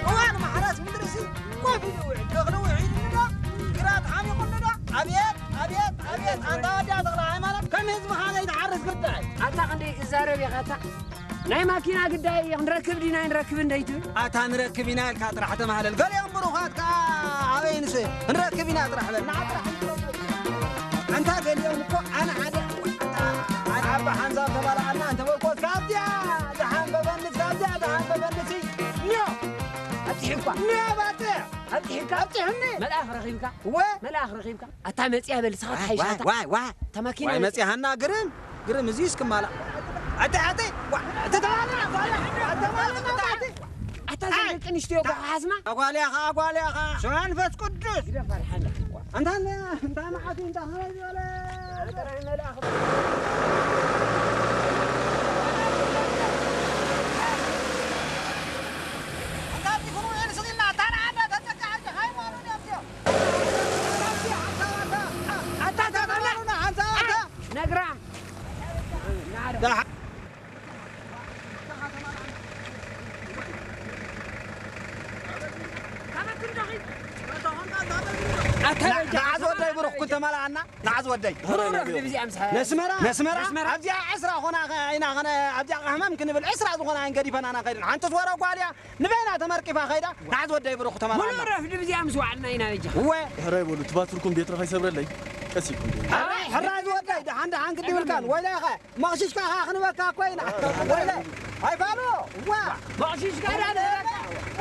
እዋን ማሕረስ ምድርሲ ኮፍ ኢሉ ይውዕል። እኽሊ ውዒሉ እንዶ፣ ግራት ሓሚቑ እንዶ፣ ኣቤት፣ ኣቤት፣ ኣቤት፣ ኣንታ ወዲያ ተኽለ ሃይማኖት፣ ከም ህዝብኻ ዘይትሓርስ ግዳይ። ኣታ ክንደይ ክዛረብ ኢኻ ኣታ? ናይ ማኪና ግዳይ ክንረክብ ዲና ኣይንረክብን ደይትብል? ኣታ ንረክብ ኢና ኢልካ ጥራሕ ተማህለል። ገሊኦም ብሩኻት ከኣ ኣበይንስ ክንረክብ ኢና ጥራሕ በል። ንዓ ጥራሕ ንረክብ። ኣንታ ገሊኦም እኮ ኣነ ሓደ ኣነ ኣባ ሓንሳብ ተባልዓና እንተበልኮ ካብዚኣ ዝሓንበበኒ፣ ካብዚኣ ዝሓንበበኒ ሲ ኒዮ ኣብዚሕኳ። ኒዮ ባጽዕ ኣብዚሕካ ኣብዚሕኒ። መልኣኽ ረኺብካ? እወ። መልኣኽ ረኺብካ? ኣታ መጽያ በል፣ ንስኻ ዋይ፣ ትሓይሽ ዋይ፣ ኣታ። ዋይ፣ ዋይ። እታ ማኪና ዋይ፣ መጽያ። መጽያሃና ግርም፣ ግርም፣ እዚስ ክማላእ። ኣቲ፣ ኣቲ፣ ዋ፣ ተተባለ፣ ጓል፣ ኣተባለ፣ ኣቲ። ኣታ እዘን ኣይ። ደቂ ኣንስትዮ እታ እኮ ሓዝማ። ኣጓልያ ኸዓ፣ ኣጓልያ ኸዓ። ስመ መንፈስ ቅዱስ። ግደፍ፣ ኣልሓና። ኣንታ፣ እንታ መዓት፣ እንታ ኸመይ ዝበለ። ጥራይ መልኣኽ። ኣንታ፣ እቲ ፍሩዕ ኤልስሊና፣ ኣታ ንዓዳ ተጸጋዕቲ ሃይማኖት እዮም። ነግራም። ንዓዝ ወደይ ብሩኽ ኩን ተመላኣና። ንዓዝ ወደይ። ብሩኽ ድብዚኣ ምስ ሓ-፣ ነስመራ፣ ነስመራ? ነስመራ? ኣብዚኣ ዕስራ ኾና ኸ-፣ ኢና ኸነ-፣ ኣብዚኣ ቃህማም ክንብል ዕስራ ዝኾና ኣይንገዲፈና ኢና ኸይድን። ሓንቲ ትወረ ጓል እያ። ንበይና ተመርቂፋ ኸይዳ፣ ንዓዝ ወደይ ብሩኽ ተመላና። ብሎ ረፍዲ ብዚኣ ምስ ዋዕልና ኢና በጃ። እወ። ሕራይ በሉ፣ እቲ ባትርኩም ቤትራ ከይሰብረለይ፣ ቀስ ኢልኩም ደው። ሕራይ፣ ሕራይ ዝወደይ፣ ደሓን፣ ደሓን ግዲ ይብልካን። ወይለ ኢኸ፣ መቕሽሽካ ኸዓ ክንበካ እኮ ኢና። ወይለ፣ ኣይፋሉ፣ ዋ። መቕሽሽካ ዳ ንበካ።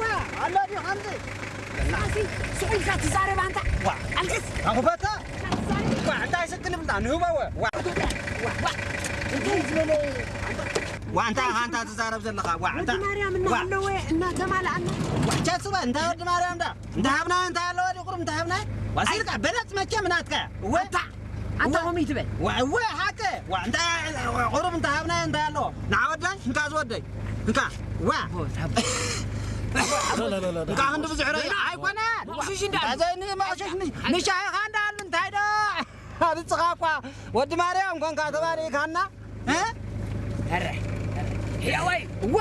ዋ፣ ኣሎ ድዩ ከምዚ? ሳሲ፣ ስቕ ኢልካ ትዛረብ ኣንታ። ዋ። ኣልቅስ። ኣኹፈታ። ዋ፣ እንታይ ስክል ብልታ፣ ንህበወ። ዋ። ዋ፣ ዋ። እንታይ ዝበለ? ዋ፣ እንታይ ኢኻ ኣንታ ትዛረብ ዘለኻ? ዋ፣ እንታይ? ወዲ ማርያም ዋ። እናሃለወ እናተማልኣና። ዋ፣ ቻ ጽባ፣ እንታይ ወዲ ማርያም ዳ? እንታይ ሃብና፣ እንታይ ኣለዎ ዲ ቁሩብ እንታይ ሃብና? ዋ፣ ሲልካ በለጽ መቸም ናትካ። እወ። ኣታ፣ ኣታ ዋ። ከምኡ ይትበል። ዋ፣ እወ፣ ሓቀ። ዋ፣ እንታይ ቁሩብ እንታይ ሃብና፣ እንታይ ኣለዎ? ንዓ ወዳይ፣ እንካ ዝወደይ። እንካ። ዋ። ኦ፣ ታብ-፣ እንካ ክንዲ ብዙሕ ረይ-፣ ኣይኮነን። መቕሽሽ እንዳ እንታይ ዘይኒ መቕሽሽ ኒ-፣ ንሻሂኻ እንዳ ኣሉ እንታይ ዶ? ኣብ ንስኻ እኳ ወዲ ማርያም ኮንካ ተባሪእካና፣ እ? ኧረ፣ ኧረ፣ ሕያዋይ። ዋ፣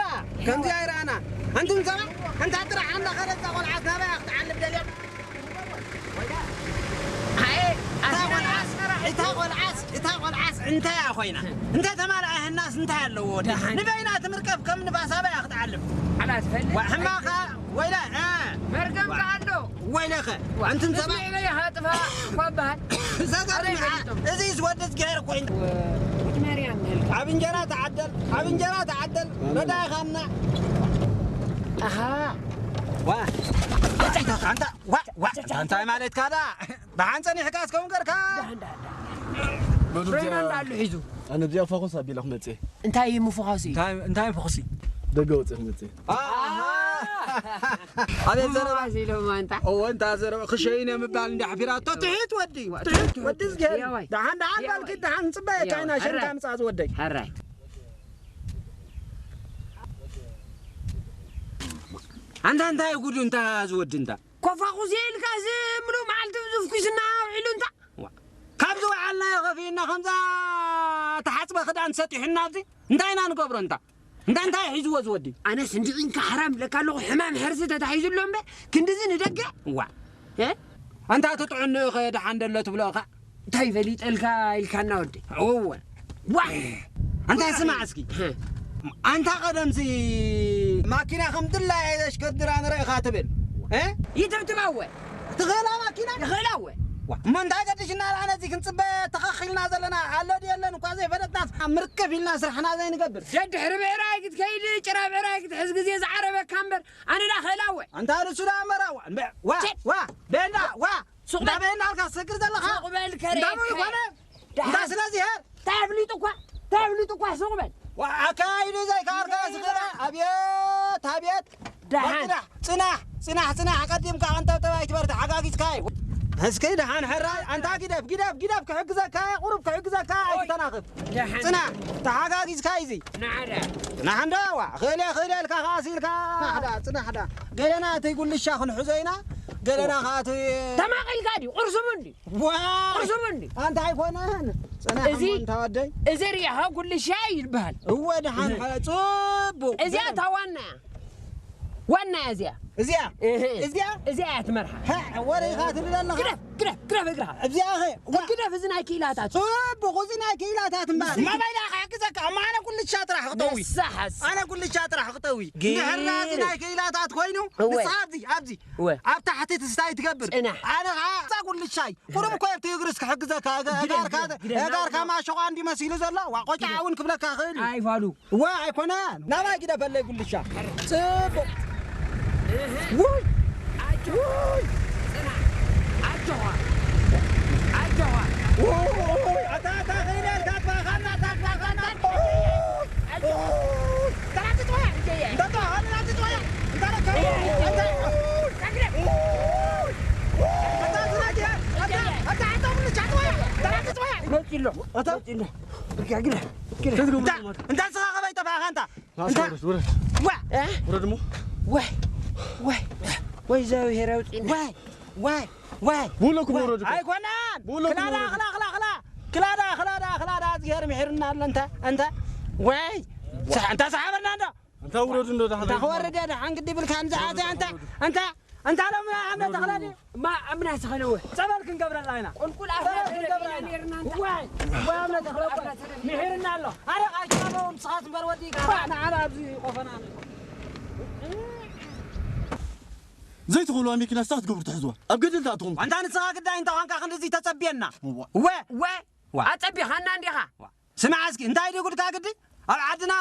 ከምዚ ኣይረኣና። ኣንቲ ምሰባ፣ ኣንታ ጥራሕ ኣንዳ ኸረጻ ቆልዓ ካባያ ክትዓልብ ደልያ። ኣየ፣ እታ ኣስመራ፣ ቆልዓስ፣ ኣስመራ። እታ ቆልዓስ፣ እታ ቆልዓስ እንታይ እያ ኮይና? እንተ ተማልኣ ህናስ እንታይ ኣለዎ? ደሓን። ንበይና ትምርቀፍ ከም ንፋስ ኣበይ እያ ክትዓልብ? ዓላ ትፈልጥ? ዋ፣ ሕማኻ፣ ወይላ፣ እ። መርገምካ ኣሎ። ወይለኸ፣ ዋ፣ ኣንትን ሰብ እስመ ኢለይ ሃጥፋ እኳ በሃል። ዘገርም ኣበይ ኢኻ? ፈሊጦም? እዚ ዝወድስ ገይር ኮይኑ። ወ-፣ ወዲ ማርያም በልካ። ኣብ እንጀራ ተዓደል፣ ኣብ እንጀራ ተዓደል። ረዳእኻና። ኣሃ። ዋ። ኣንታ፣ ዋ፣ ዋ። ኣንታ እንታይ ማለትካ ዳ? ደሓን ጸኒሕካ እስከ ውንገርካ? ደሓን፣ ደሓን፣ ደሓን። በሉ፣ ፍሬና እዚኣ እንዳሉ ሒዙ። ኣነ እዚኣ ፈኹስ ኣቢለ ክመጽእ። እንታይ እዩ ምፍዃሱ እዩ? እንታይ፣ እንታይ ፈኹሲ? ደገ ወጽእ ክመጽእ። ኣሃ። ኣቤት ዘረባ። ምፍዃስ ኢሎም ኣንታ። እወ፣ እንታ ዘረባ ክሸይነ ምባል እንዳ ሓፊራቶ። ትሒት ወዲ፣ ትሒት ወዲ ዝገርም። ያዋይ። ደሓን፣ ደሓን ያዋይ። ባልኪ፣ ደሓን ጽበየካ ያዋይ። ኢና፣ ሸንካ ሕራይ። ምጻእ ዝወደይ። ሕራይ። ኣንታ እንታይ ጉዱ እንታ ዝወዲ እንታ? ኮፋኹስ ኢልካ ዝምሉ መዓልቲ ብዙፍ ኩስና ውዒሉ እንታ? ዋ። ካብዚ ወዓልናዮ ከፊእና ከምዛ ተሓጽበ ክዳን ሰጢሑና ኣብዚ እንታይ ኢና ንገብሮ እንታ? እንታ እንታይ ሒዝዎ ዝወዲ? ኣነስ እንዲዒንካ ሓራም ብለካ ኣለኹ፣ ሕማም ሕርሲ ተታሒዙ ኣሎ እምበር ክንድዚ ንደገ? ዋ። እ? ኣንታ እቲ ጥዕንኡ ኸ ደሓን ደሎ ትብሎ ኸ? እንታይ ፈሊጠልካ ኢልካና ወዲ? እወ። ዋ! ኣንታ ስማዕ እስኪ። ህ። ኣንታ ቀደምሲ ማኪና ከም ድላየ ዘሽከድራ ንርእኻ ትብል። እ? ይትብትባወ። ትኽእላ ማኪና? ይኽእላወ። ዋ፣ እሞ እንታይ ገዲሽና ደኣ ነዚ ክንጽበ ተኸኺልና ዘለና? ኣሎ ድዩ የለን እኳ ዘይፈለጥናስ ምርክፍ ኢልና ስራሕና ዘይንገብር። ደድሕሪ ብዕራይ ክትከይድ፣ ጭራ ብዕራይ ክትሕዝ ግዜ ዝዓረበካ እምበር፣ ኣነ ደኣ ክእላወ። ኣንታ ንሱ ደኣ እምበራ፣ ዋ፣ እምበ-፣ ዋ፣ ቸ-፣ ዋ፣ ቤንዳ፣ ዋ። ሱቕ እንዳ በል። በይና ኣልካ ትሰግር ዘለኻ? ሱቕ በል ከረ እንዳ በሉ ከረ። ኮነ? ደሓን። እንዳ ስለዚ ሄር? እንታይ ኣፍሊጡ እኳ? እንታይ ኣፍሊጡ እኳ? ሱቕ በል። ዋ፣ ኣካይዱ ዘይከኣልካ ስኽረ። ኣቤት፣ ኣቤት። ደሓን። ጽናሕ፣ ጽናሕ፣ ጽናሕ፣ ጽናሕ። ኣቐዲምካ ኣንጠብጠብ ኣይትበር፣ ተሓጋጊዝካ እዩ። እስኪ ደሓን ሕራይ፣ ኣንታ ግደፍ፣ ግደፍ፣ ግደፍ፣ ክሕግዘካ እየ፣ ቁሩብ ክሕግዘካ እየ፣ ኦይ። ኣይትተናኽፍ። ደሓን። ጽናሕ፣ ተሓጋጊዝካ እዩ እዚ። ናዕዳ። ጽናሕ እንዶ፣ ዋ፣ ክእለ፣ ክእለ ኢልካ ከኣ ሲልካ። ናዕዳ፣ ጽናሕዳ። ገለና እቲ ጉልሻ ክንሕዞ ኢና፣ ገለና ከኣ እቲ ተማቒልካ ድዩ? ቁርሲ ቡን ድዩ? ዋ! ቁርሲ ቡን ድዩ? ኣንታ ኣይኮነን። ጽናሕ እዚ እሞ እንታ ወደይ። እዚ ሪኢኻ ጉልሻ ይበሃል። እወ፣ ደሓን እህ። ሓ-፣ ጽቡቕ። እዚኣ እታ ዋና እያ። ዋና እያ እዚኣ። እዚኣ? እህ። እዚኣ? እዚኣ እያ ትመርሓ። ሃ፣ ወረ ኢኻ ትብል ኣለኻ? ግደፍ፣ ግደፍ፣ ግደፍ እግርኻ። እዚኣ ኸ? ዋ። ግደፍ፣ እዚ ናይ ክኢላታት። ጽቡቕ፣ እዚ ናይ ክኢላታት እምበኣር። እማ ባይላ ክሕግዘካ፣ እማ ኣነ ጉልሻ ጥራሕ ክጠዊ። ንስሓስ። ኣነ ጉልሻ ጥራሕ ክጠዊ። ግን እንድሕር ደኣ እዚ ናይ ክኢላታት ኮይኑ፣ እወ። ንስኻ ኣብዚ፣ ኣብዚ። እወ። ኣብ ታሕቲ ትስታይ ትገብር። ጽናሕ። ኣነ ኸዓ እዛ ጉልሻይ። ቁሩብ እኮ ኣብቲ እግርስ ክሕግዘካ፣ እገ-፣ ግደፍ፣ እጋርካ፣ ግደፍ፣ ግደፍ፣ እጋርካ ግደፍ። ማሸቋ እንዲ መሲሉ ዘሎ፣ ዋ፣ ቆጫ ግደፍ። እውን ክብለካ ክእል እዩ። ኣይፋሉ። ዋ፣ ኣይኮነን። ናባይ ግደፈለይ ጉልሻ። ጽቡቕ። እህ። ውይ! ኣጆኻ። ውይ! ጽናሕ። ኣጆኻ። ኣጆኻ። ውይ! ኣታ፣ ኣታ፣ ከይደ፣ ኣታ፣ ኣታ፣ ኣታ፣ ኣታ፣ ኣታ፣ ኣታ። መጺ ኣሎ። ኣታ? መጺ ኣሎ። ግዳ፣ ግዳ፣ ግዳ። እንታይ ስኻ ከመይ ጠፋእኻ ኣንታ? ላስ፣ እንታይ? ውረድ፣ ውረድ። ዋ! እ? ውረድ እሞ። ዋይ፣ ዋይ፣ ዋይ፣ እግዚኣብሔር ኣውፅእና። ዋይ፣ ዋይ፣ ዋይ። ብውለኩም ዋይ። ውረድ እኮ። ኣይኮነን። ብውለኩም ክላዳ፣ ውረድ። ክላ፣ ክላ፣ ክላ። ክላዳ፣ ክላዳ፣ ክላዳ፣ እግዚኣብሔር ምሒርና ኣሎ። እንተ፣ እንተ። ዋይ። ሳ-፣ እንተ ሰሓበና እንዶ። እንተ ውረድ እንዶ፣ ደሓን እንተ ክወርድ እየ፣ ደሓን ግዲ ብልካ፣ እንዛ፣ እንተ፣ እንተ፣ እንተ፣ እንተ፣ ሎም፣ ኣምነ ተኽለ ድዩ? ማ፣ ኣምነ ተኽለ ወ። ጸበል ክንገብረላ ኢና። ቁልቁል ኣፍና ጸበል ክንገብረላ ኢና። ነይርና እንተ። ዋይ፣ ዋይ፣ ኣምነ ተኽለ ወ። ምሒርና ኣሎ። ኣረ፣ ኣይትረበው፣ ንስኻት እምበር ወዲእካ። ባ፣ ንዓና ኣብዚ ቆፈና። ዘይትኽእልዋ መኪና ስታክ ትገብሩ ትሕዝዋ። ኣብ ገደል ትኣትኹም። ኣንታ ንስኻ ግዳይ እንተ ዃንካ ክንድዚ ተጸብየና። እዋ። ወ። ወ። ዋ። ኣጸቢኻና እንዲኻ። ዋ። ስማዕ እስኪ፣ እንታይ ድዩ ጉድካ ግዲ? ኣብ ዓድና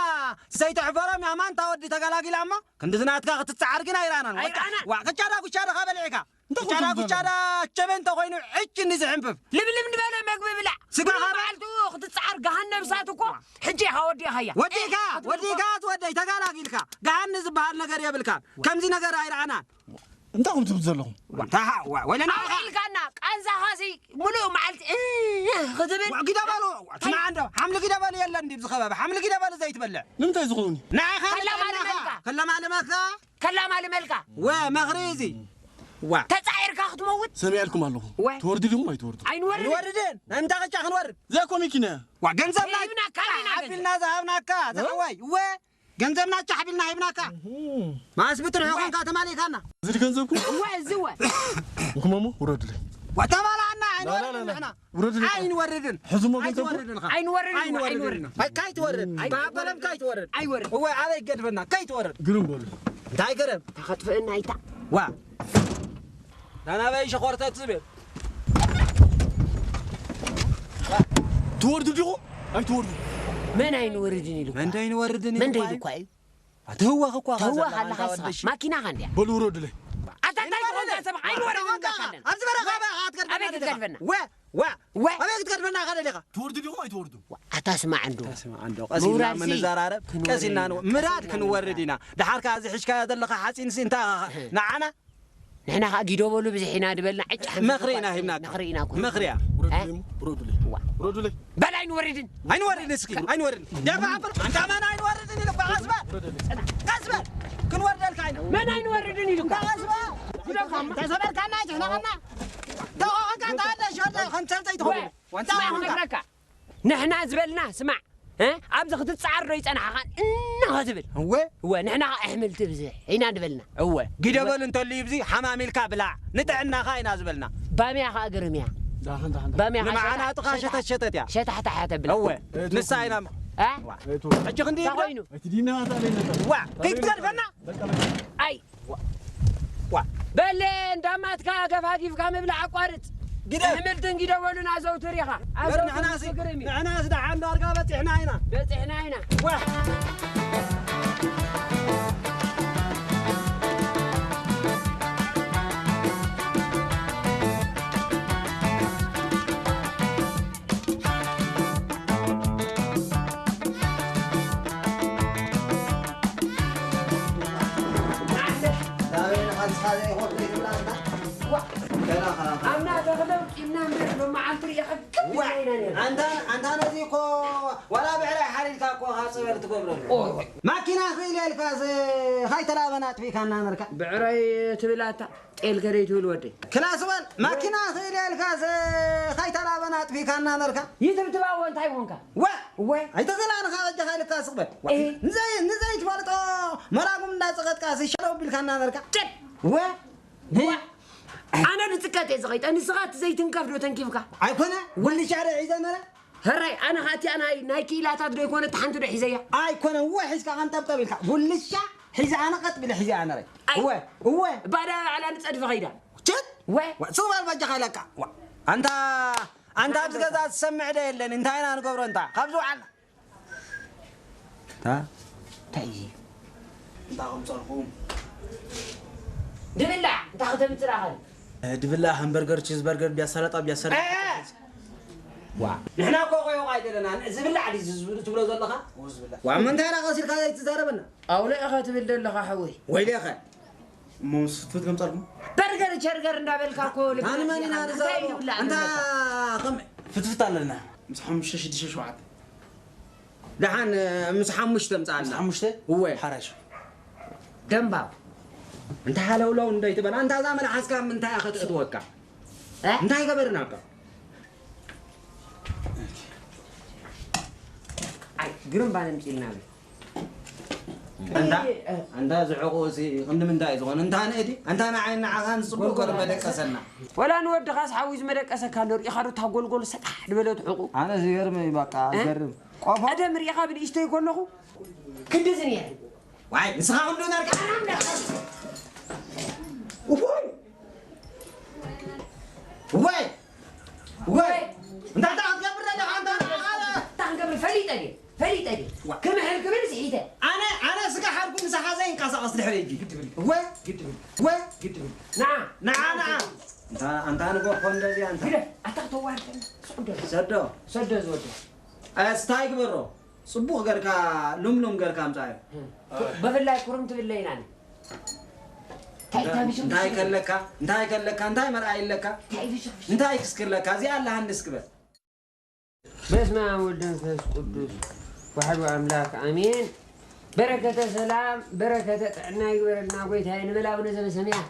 ሰይቲ ሕፈሮም ያማን እታ ወዲ ተገላጊላ እሞ፣ ክንድዚ ናትካ ክትጸዓር ግን ኣይረኣናን። ኣይረኣናን። ዋ፣ ቅጫዳ ጉቻዳ ኻ በሊዕካ። እንታይ ቅጫዳ ጉቻዳ ቸበ እንተ ኾይኑ፣ ዕጭ እንዲ ዝሕንፍፍ። ልብልብ ንበለ መግቢ ብላዕ። ስጋ ኩሉ ኻበ- መዓልቱ ክትጸዓር ገሃነብ እሳት እኮ፣ ሕጂ ኢኻ ወዲእኻያ። ወዲእካ፣ ኤ፣ ወዲእካ፣ ትወድኦ። ትወደይ፣ ተጋላጊልካ። ገሃኒ ዝበሃል ነገር የብልካን። ከምዚ ነገር ኣይረኣናን። እንታይ ኹም ትብሉ ዘለኹም? እንታይ ሓ-፣ ዋ-፣ ወይለ ንዓኻ። ኣውዒልካና፣ ቃንዛኻሲ ሙሉእ መዓልቲ እህ ክትብል። ዋ፣ ግደ በሉ፣ ስማዕ እንዶ፣ ሓምሊ ግደ በሉ የለን ድዩ ኣብዚ ከባቢ? ሓምሊ ግደ በሉ ዘይትበልዕ። ንምንታይ ዝኸውን? ንዓኻ ከላማልመልካ። ንጥዕናኻ። ከላማልመካ? ከላማልመልካ። ወ፣ መኽሪ እዚ። ዋ። ተጻዒርካ ክትመውት? ሰሚዐልኩም ኣለኹ። ወ። ትወርዱ ዲኹም ኣይትወርዱ? ኣይንወርድን። ኣይንወርድን። እንታይ ቅጫ ክንወርድ? ዘኮ መኪና። ዋ፣ ገንዘብና ሂብናካ ኢና ገንዘብ። ሓቢልና ዝሃብናካ፣ እ? ዝሓወይ። ወ። ገንዘብና ጫሕ ቢልና ሂብናካ። እህ። ማስ ብትርሑ ዋ። ኮንካ ተማሊእካና። እዚ ገንዘብኩም? እወ፣ እዚ እወ። እንኩመሞ ውረዱለይ። ወተባላና ላ፣ ላ፣ ላ፣ ኣይንወርድን ላ። ንሕና። ውረዱለይ። ኣይንወርድን። ሕዝሞ ገንዘብኩም? ኣይትወርድን ኢኻ። ኣይንወርድን፣ ኣይንወርድን። ኣይንወርድን። ኣይ፣ ካይትወርድ። ኣይወርድን። ባበለም ካይትወርድ። ኣይወርድን። እወ፣ ኣበይ ገድፈና? ካይትወርድ። ግርም በሉ። እንታይ ገረም? ተኸጥፍእና ኣይታ። ዋ። ናናበይ ሸኾርተት ዝብል። ትወርዱ ዲኹ? ኣይትወርዱ። መን ኣይንወርድን ኢሉ? መን ኣይንወርድን ኢሉ? መን ኢሉ እኳ እዩ? ትህወኽ እኳ ትህወኽ ዘለኻ ኣለኻ ኣንታ ስኻ። ወዲ ሽ-፣ ማኪናኻ እንድያ። በሉ ውረዱለይ። ኣታ እንታይ ትኾንካ ሰብ? ኣይንወርድን ኢልካ ኣለና። ኣብዚ በረኻ ኣበይ ክትገድፈና ኣበይ ደሊኻ? ክትገድፈና? ወ፣ ወ፣ ወ። ኣበይ ክትገድፈና ኢኻ ደሊኻ? ትወርዱ ዲኹም ኣይትወርዱ? ኣታ ስማዕ እንዶ። ኣታ ስማዕ እንዶ። ቀስ ኢልና ምውራድሲ ምንዛራረብ፣ ቀስ ኢልና ክንወርድ ንወ-፣ ምራድ ክንወርድ ኢና። ደሓር ከኣ እዚ ሒዝካዮ ዘለኻ ሓፂንሲ እንታይ ኢኻ? ንዓና ንሕና ኸኣ ጊዶ በሉ ብዝሕ ኢና ድበልና፣ ዕጭ ሓንቲ መኽሪ ኢና ሂብናካ። መኽሪ ኢና እኮ። መኽሪ እያ። እ? ውረዱለይ እሞ፣ ውረዱለይ። ዋ። ውረዱለይ። በል ኣይንወርድን። ኣይንወርድን እስኪ፣ ኣይንወርድን። ደፋ ኣበር፣ ኣንታ መን ኣይንወርድን ኢሉ እኮ፣ ቀስ በል። ውረዱለይ። ቀስ በል። ክንወርደልካ ኢና። መን ኣይንወርድን ኢሉ እኮ። ቀስ በል። ተሰበርካና፣ ጭሕናኻና። ደቆ ኸንካ እንተ ኣለ፣ ሸርለ፣ ኸንተርተይ ትኸውን። ወ-፣ ዋንታ ስማዕ ኸንካ። ክነግረካ። ንሕና ዝበልና ስማዕ፣ እ? ኣብዚ ክትጸዓር ዶ ይጸናሕኻን እንሆ ትብል? እወ። እወ፣ ንሕና ኸኣ ኣሕምልቲ ብዝሕ ኢና ዝበልና። እወ፣ ግደ እወ። በል እንተልዩ ብዚ ሓማም ኢልካ ብላዕ፣ ንጥዕናኻ ኢና ዝበልና። ባምያ ኸኣ ግርም እያ። ዳኸን፣ ዳኸን፣ ዳኸን። ባምያ ኸኣ ንመዓና ሸታ-፣ ጥኻ ሸታ-፣ ሸተት ሸተት እያ። ሸታሕታሕ እያ ተብላ። እወ፣ እቱ ንሳ ኢና። እ? ዋ። እቱ። ሕጂ ክንዲ እንታይ ኢልካ? ኮይኑ? እቲ ዲና ታበይ ነበር? ዋ፣ ከይትገድፈና? በቃ፣ በቃ። ኣይ። ዋ። ዋ። በል እንዳማትካ ገፋጊፍካ ምብላዕ ኣቋርጽ። ግደ። ኣሕምልትን ጊደ በሉን ኣዘውትር ኢኻ። በር ኣዘውትር ንሕናሲ፣ ግርም እዩ። ንሕናስ ደሓን ዳርጋ በጺሕና ኢና። በጺሕና ኢና። ዋ። ኣምና ተኽለው ቂምና እምበር ሎመዓልቲ ርኢኻ ግብ ዋ! ኢልና ኢና ነርና። ኣንታ፣ ኣንታ ነዚ እኮ ዋላ ብዕራይ ኢልካ እኮ ኢኻ ጸበል ትገብረሉ። ኦይ፣ ኦይ። ማኪና ክኢለ ኢልካ ዝ-፣ ኻይተላበና ኣጥፊእካና ነርካ። ብዕራይ ትብል ኣታ፣ ጤል ከደይ ትብል ወደይ። ክላስ በል፣ ማኪና ክኢለ ኢልካ ዝ-፣ ኻይተላበና ኣጥፊእካና ነርካ። ይትብትባዎ እንታይ ኾንካ? ወ-፣ ወ-፣ ኣይተዘላንኻ በጃኻ ኢልካ ስቕ በል። ወ-፣ እህ። ንዘይ-፣ ንዘይትፈልጦ መራጉም እንዳጸቐጥካ ሲ ሸለው ቢልካና ነርካ። ጭድ! ወ-፣ ወ-፣ ኣነ ንጽቀጥ እየ ዝኸይጠ፣ ንስኻ እቲ ዘይትንከፍ ዶ ተንኪፍካ? ኣይኮነ፣ ጉልሻ ዶ ሒዘ ነረ? ህራይ፣ ኣነ ኸኣ እቲኣ ናይ፣ ናይ ክኢላታት ዶ ኣይኮነት ሓንቲ ዶ ሒዘያ? ኣይኮነን፣ እወ ሒዝካ ቀንጠብጠብ ኢልካ። ጉልሻ ሒዘ ኣነ ቀጥ ቢለ ሒዘ ኣነ ረይ። ኣይ። እወ፣ እወ። ባዳ ባዕላ ንጸድፊ ኸይዳ። ችት! ወ። ዋ፣ ጽባል በጃኻ ኢለካ። ዋ፣ ኣንታ፣ ኣንታ ኣብዚ ገዛ ዝሰምዕ ዶ የለን? እንታይ ኢና ንገብሮ እንታ? ካብዚ ውዓልና። ታ? እንታይ እዩ? እንታይ ከምጸልኹም? ድብላዕ፣ እንታይ ከተምጽእ ደኣ ኸ? እ፣ ድብላዕ፣ ሃምበርገር፣ ቺዝ በርገር፣ ቢያ ሰላጣ፣ ቢያ ሰላጣ። እ! ዋ፣ ንሕና እኮ ቆይቆ ኣይደለናን። ዝብላዕ ድዩ ዝብሉ ትብሎ ዘለኻ? እዎ፣ ዝብላዕ። ዋ፣ ምንታይ ደኣ ቀስ ኢልካ ዘይትዛረበና? ኣውለ ኢኻ ትብል ዘለኻ ሓወይ። ወይለኸ? እሞ ምስ ፍትፍት ከምጻልኩም? በርገር ቸርገር እንዳበልካ እኮ ልብ ኣነ መን ኢና እንታይ ንዛረቦ? ይብላዕ ኣንታ ዘለካ? ከም ፍትፍት ኣለና። ምስ ሓሙሽተ፣ ሽዱሽተ፣ ሸውዓተ። ደሓን፣ ምስ ሓሙሽተ ምጻኣና። ምስ ሓሙሽተ? እወ። ሓራሽ። ደንባብ። እንታይ ሃለውለው እንዶ ይትበል? ኣንታ እዛ መልሓስካ ምንታይ እያ ከተእትወካ? እ? እንታይ ገበርናካ? ኣይ፣ ግርም ባን ኣምጺእልና በል። ኣንታ፣ እ፣ እ። ኣንታ ዝሕቑ ሲ ክንዲ ምንታይ እዩ ዝኾነ? እንታ ንእዲ፣ ኣንታ ንዓይ ንዓኻን ጽቡቕ ጎል ጎል መደቀሰና። ወላ ንወድኻስ ሓዊሱ መደቀሰካ ኣሎ። ርኢኻ ዶ እታ ጎልጎል ሰጣሕ ዝበለት ሕቑ? ኣነ ዝገርም እዩ በቃ፣ እ? ዝገርም። ቆፎ? ቀደም ርኢኻ ብንእሽተይ ከለኹ ክንድዚ ነይረ። ዋይ፣ ንስኻ ክንዱ ነርካ። ውይ! ውይ! ውይ! እንታይ ደኣ ክትገብር ዘለኻ ኣንታ ንዓኻ? እንታይ ክንገብር ፈሊጠ ድየ? ፈሊጠ ድየ? ዋ። ክምሕል ክብል ስሒተ። ኣነ፣ ኣነ ስጋ ሓርኩ ምሳኻ ዘይንቀሳቐስ ድሕሪ ሕጂ። ግድብል። እወ። ግድብል። እወ። ግድብል። ንዓ። ንዓ፣ ንዓ። እንታ፣ ኣንታ ንጎኾ እንደዚ ኣንታ። ግደ፣ ኣታ ክተዋርደኒ። ስዑዶ። ሰዶ። ሰዶ ዝወደ። ኣስታይ ግበሮ። ጽቡቕ ገርካ፣ ሉምሉም ገርካ ኣምጻዮ። እም። ብፍላይ ኩርም ትብለይና። እንታይ፣ እንታይ እንታይ ብሽም እንታይ ብሽም? ከለካ? እንታይ ከለካ? እንታይ መርኣይ ኣለካ? እንታይ ብሽም ብሽም? እንታይ ክስክለካ? እዚኣ ኣላ ሃንስ ግበር። በስመ ኣብ ወወልድ ወመንፈስ ቅዱስ ወሓዱ ኣምላክ ኣሜን። በረከተ ሰላም፣ በረከተ ጥዕና ይግበረልና ጎይታዬ፣ ንበል ኣቡነ ዘበሰማያት።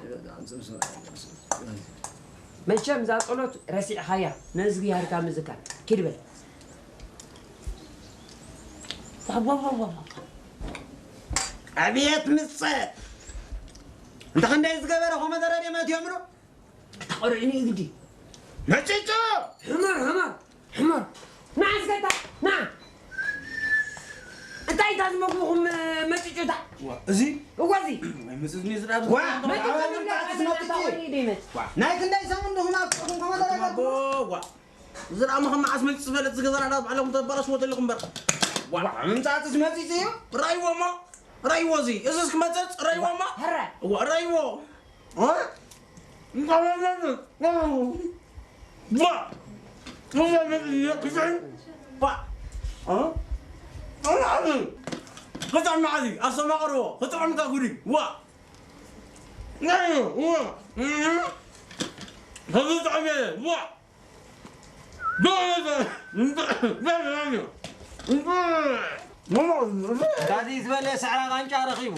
መቸም እዛ ጸሎት ረሲዕኻያ፣ ነዚ ያርካ ምዝካር። ኪድ በል። ዋው፣ ዋው፣ ዋው፣ ዋው። ኣብየት ምጸት! እንተ ክንደይ ዝገበረ ኾመ ደረደ መት እዮም ዶ? ኣታ ቆልዑ ንእግዲ። መጭጮ! ሕመር፣ ሕመር፣ ሕመር። ና እስከ እታ፣ ና። እንታይ እታ ዝመግብኹም፣ እ፣ መጭጮ እታ? ዋ፣ እዚ? እዋ፣ እዚ። ናይ መጽጽ ኒ ዝራብ ዋ፣ ዝራብ መጭጮ ዝራብ ዝራብ ዝራብ ዝራብ ዝራብ ዝራብ ዋ። ናይ ክንደይ ሰሙን ዲኹም ኣብ ጥቕኹም ከመደረገ? ኣቦ፣ ዋ። ዝራብ መኸም መዓስ መጽጽ ፈለጥ ዝገዛና ዳ ባዕለኹም ተባላሽዎ ዘለኹም እምበር። ዋ። ዋ፣ ምምጻጽስ መጺጽ እዩ? ራይዎ እሞ፣ ራይዎ እዚ። እዝስ ክመጽጽ ራይዎ እሞ። ዋ፣ ራይዎ። እ? ዋ! ክጥዕም መዓዚ ኣስተማቕርዎ፣ ክጥዕምካ ጉዲ። ዋ! ዋ! ከዚ ጥዑም እየ። ዋ! እንዳዚ ዝበለ ሳዕራ ቃንጫ ረኺቡ።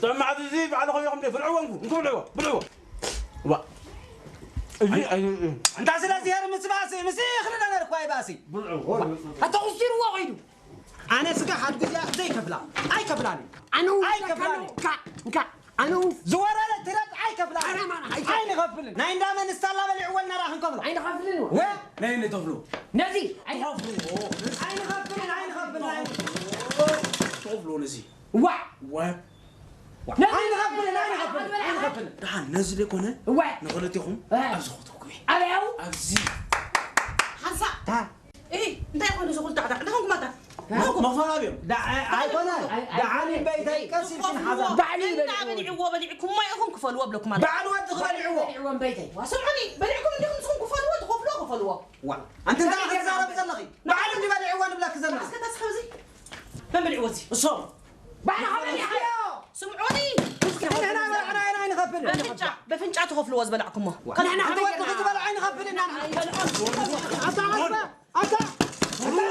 ሰማዕቲ እዚ ባዕልኹም ኢኹም ደይ ብልዕዎ እንኩ፣ እንኩ ብልዕዎ፣ ብልዕዎ። ዋ። እዚ ኣይ-፣ ኣይ-፣ እንታ ስለዚ ሄር ምስ ባሲ፣ ምስ ይኽሪ ነገር እኳ ይባሲ። ብልዕዎ። ኣታ ቁስቲርዎ ኸይዱ። ኣነ ስጋ ሓድጉ እዚኣ ዘይከፍላ። ኣይከፍላን። ኣነ እውን ኣይከፍላን። እንካ፣ እንካ። ኣነ እውን ዝወረደ ትረፍ ኣይከፍላን። ኣረ ማን ኣይከፍልን። ኣይንኸፍልን። ናይ እንዳ መን ስታላ በሊዕዎ እናራ ክንከፍሎ። ኣይንኸፍልን። ወ? ናይ ንተፍሎ። ነዚ ኣይንኸፍልን። ኣይንኸፍልን፣ ኣይንኸፍልን፣ ኣይንኸፍልን። ተፍሎ ነዚ። ዋ። ወ? ነዚ ኣይንኸፍልን፣ ኣይንኸፍልን፣ ኣይንኸፍልን። ደሓን ነዚ ዘይኮነ እወ። ንኽልቴኹም እ። ኣብዚ ኹተኩ። ኣበይ ኣብኡ? ኣብዚ። ሓንሳእ። ታ። እሂ፣ እንታይ ኮይኑ እዚ ኩሉ ዳዕዳዕ? እንታይ ኮንኩም ኣታ? እንታይ ኮንኩም? መኽፈራ ድዮም? ዳ-፣ ኣይኮነ። ኣይ-፣ ኣይኮነ። ደሓን በይተይ ቀስ ኢልክን ሓዛ። ባዕሉ እና ይበልዕዎ። በሊዕኩሞ ኢኹም ክፈሉ ኣብለኩም ኣለ። ባዕሉ ወዲ ክበልዕዎ። በሊዕዎ በይተይ። ዋ፣ ስምዑኒ፣ በሊዕኩም እንዲኹም ንስኹም ክፈሉ፣ ትኸፍሉ፣ ክፈልዎ። ዋ፣ ኣንቲ እንታይ ክትዛረብ ዘለኺ? ባዕሉ እንዲ በሊዕዎ ንብለኪ ዘለና። እስከ ተስኸ እዚ። መን በሊዕዎ እዚ? እሶም። ባዕልኻ በሊዕካዮ። ስምዑኒ። እስኪ ንሕና በላዕና ኢና ኣይንኸፍልን። በፍንጫ፣ በፍንጫ ትኸፍልዎ ዝበላዕኩሞ። ዋ፣ ንሕና ኣንቲ ወዲ ከመይ ክትበልዖ ኣይንኸፍልን ኢና ንሕና። ኣታ ዓስባ፣ ኣታ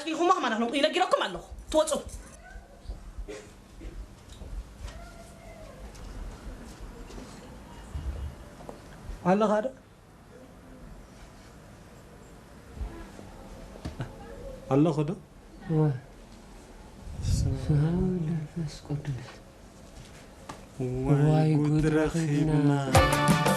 ኣጽኒኹሞ ከማና ክነምጡ ይነጊረኩም ኣለኹ። ትወጹ። ኣለኻ ዶ? ኣለኹ ዶ? እዋ። በስመ ስመ ኣብ። ወወልድ ወመንፈስ ቅዱስ። ዋይ ዋይ ጉድ ጉድ ረኺብና። ረኺብና።